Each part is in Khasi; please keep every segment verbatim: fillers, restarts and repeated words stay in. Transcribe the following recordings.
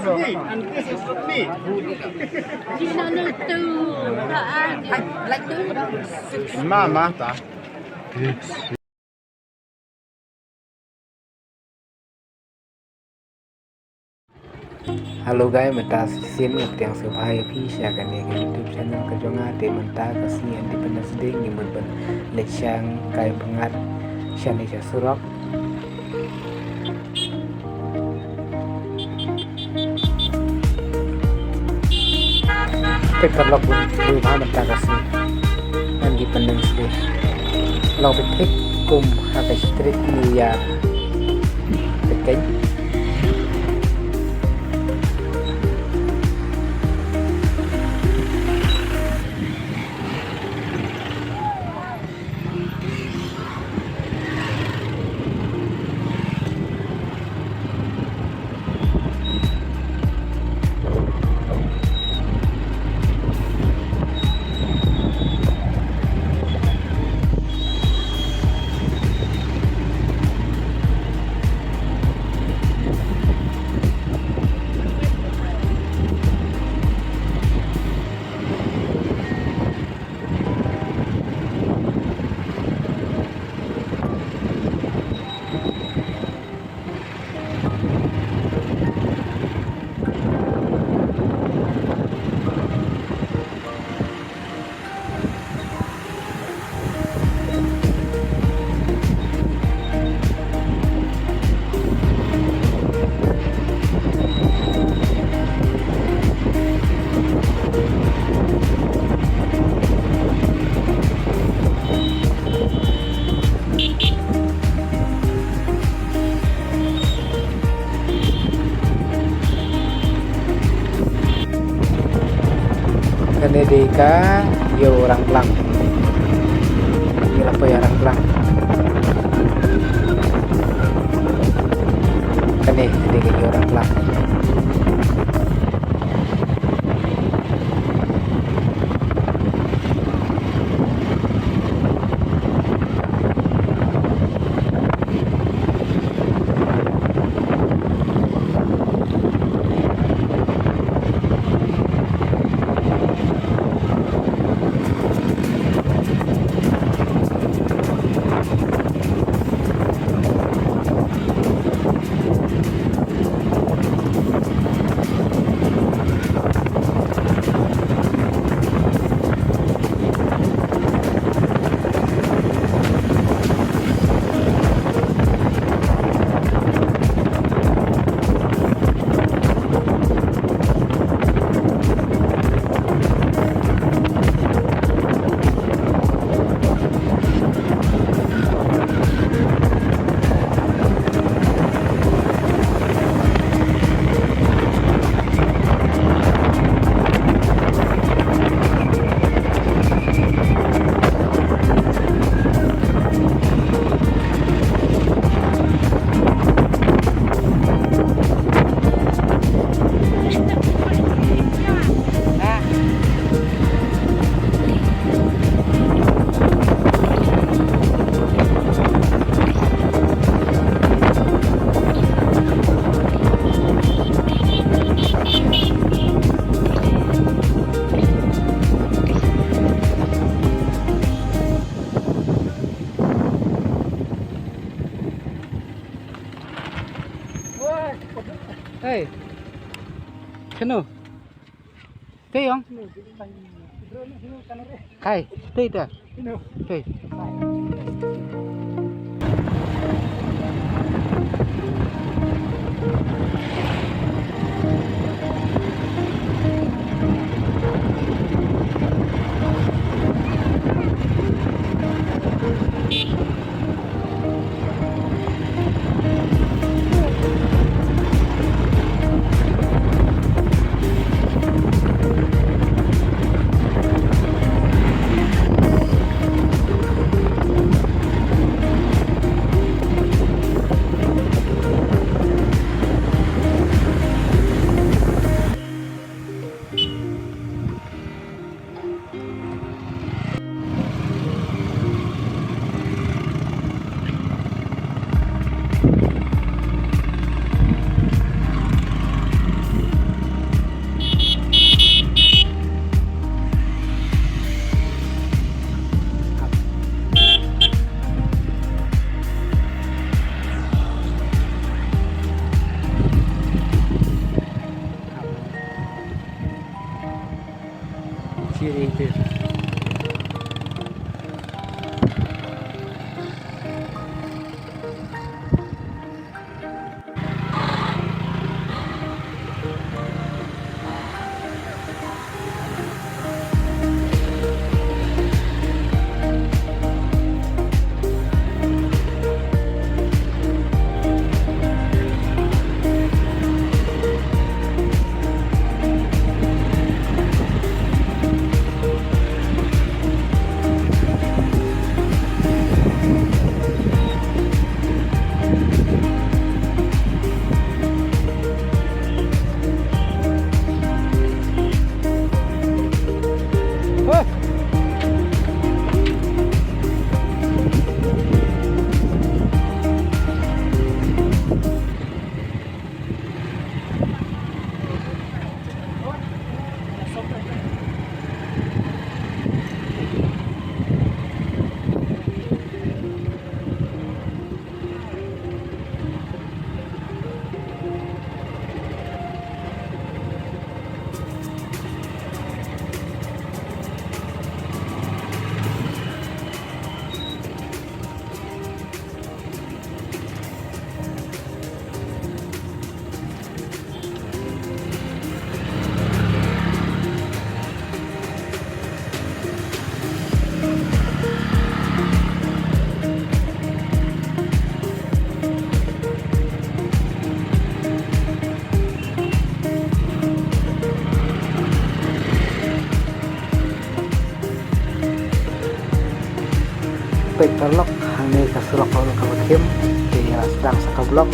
Me, and this is me. Mama, ta. Hello guys, mynta shisien nga pdiang sngewbha ïa phi sha kane ka YouTube channel ka jong nga. Te mynta ka sngi Independence Day ngi mut ban leit shang kai pyngngad shane sha surok. Te paralok bun, ïa u bha mynta ka sngi Independence Day. Long phi thik kum ha ka street New Year. Te keiñ. Kane dei ka Ïew Rangblang. Ngi la poi ïa Rangblang. Kane dei ka Ïew Rangblang. Hey. Kano? Te yong. Kai, te ta. Te. Peit paralok, hangne ka surok ka long kaba khim, te ïa la sdang sa ka vlog.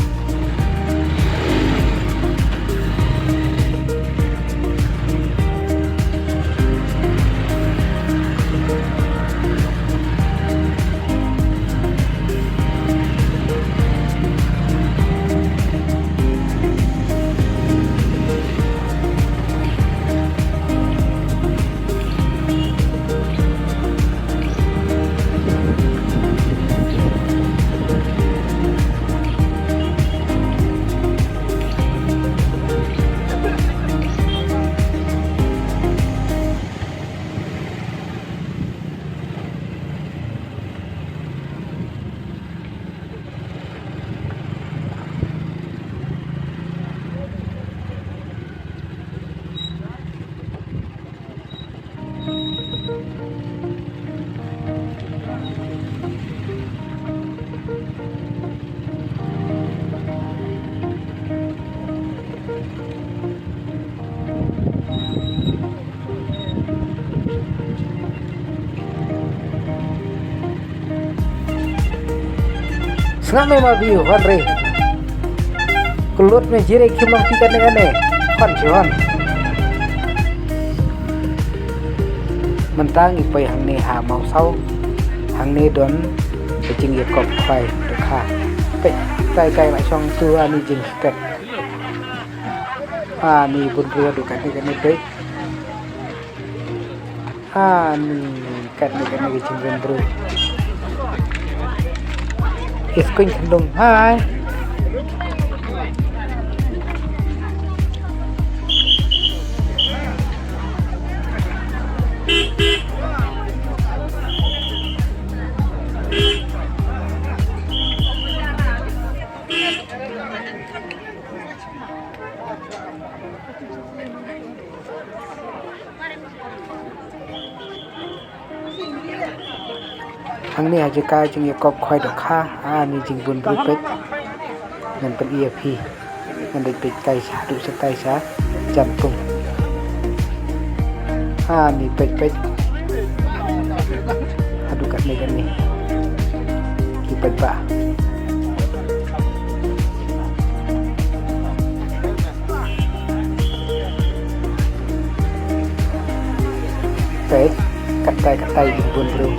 Sngap me ma view, hon re. Klut me jire khim long phi kane kane. Hon chi hon. Mynta ngi poi hangne ha Mawsaw. Hangne don ka jingïakop khwai dohkha. Peit, tai kai la shong tu ani jingstet. Ani bun briew haduh kane kane peit. Ani katne katne ki jingbun briew. Is kuñ khyndung. Hi. Hangne ha jaka jingïakop khwai dohkha, ani jingbun briew peit. Ngan pyni ïa phi. Ngan dei peit kai sha haduh shatai sha jan pung. Ani peit peit. Haduh katne katne. Ki peit ba. Peit, katai katai jingbun briew.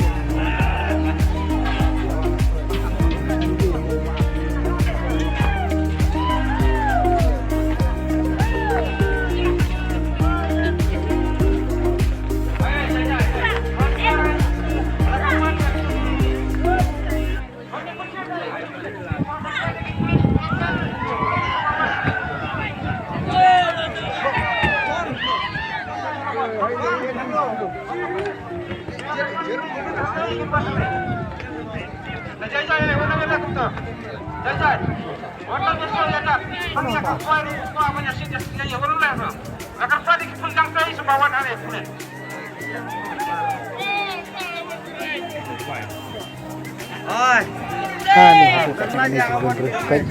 Ani haduh kat sini ni jubun briew peit.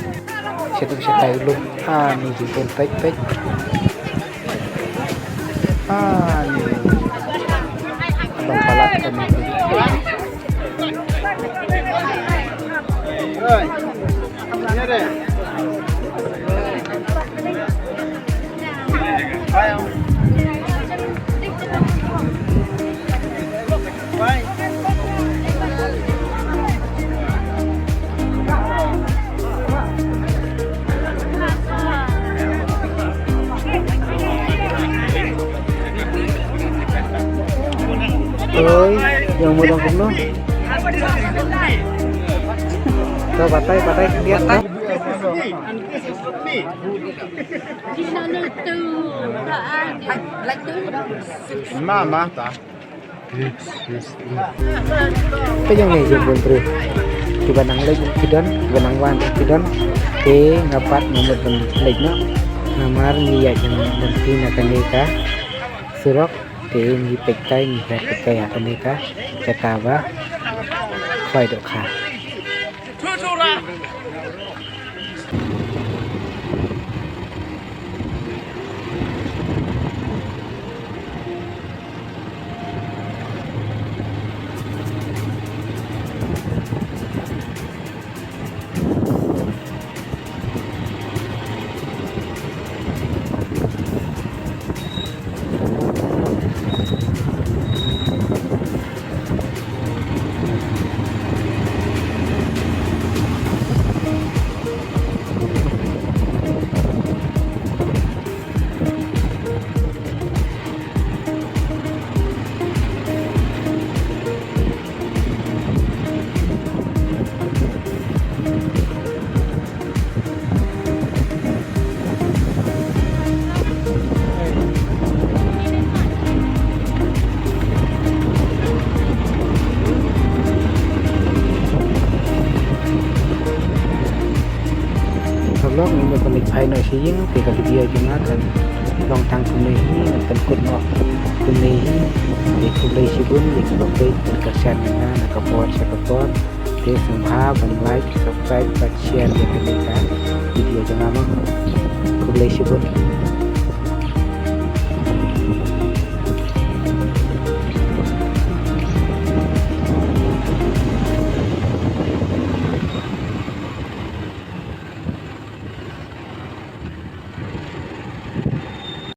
Situ sitai lu. Ani jubun peit peit. Ani. Abang palat kami tu. Oi, ïa mut ong kumno. To batai, batai, lihat, batai. Ma, ma, ta. Peit ïa kine ki jubun briew. Kiba nang leit ki don, kiba nang wan ki don. Te nga pat nga mut ban leit noh. Namar ngi ïaid lynti na kane ka surok. Te ngi peit kai, ngi peit kai ha kane ka jaka ba khoi dohkha. Paralok, ngin ïa pynleit phai noh sha ïing, te ka video jong nga kan long tang kumne hi, ngan pynkut noh kumne hi. Te khublei shibun ïa kiba peit, pynkyrshan ïa nga na ka por sha ka por. Te sngewbha ban like, subscribe bad share ïa kane ka video jong nga mo. Khublei shibun.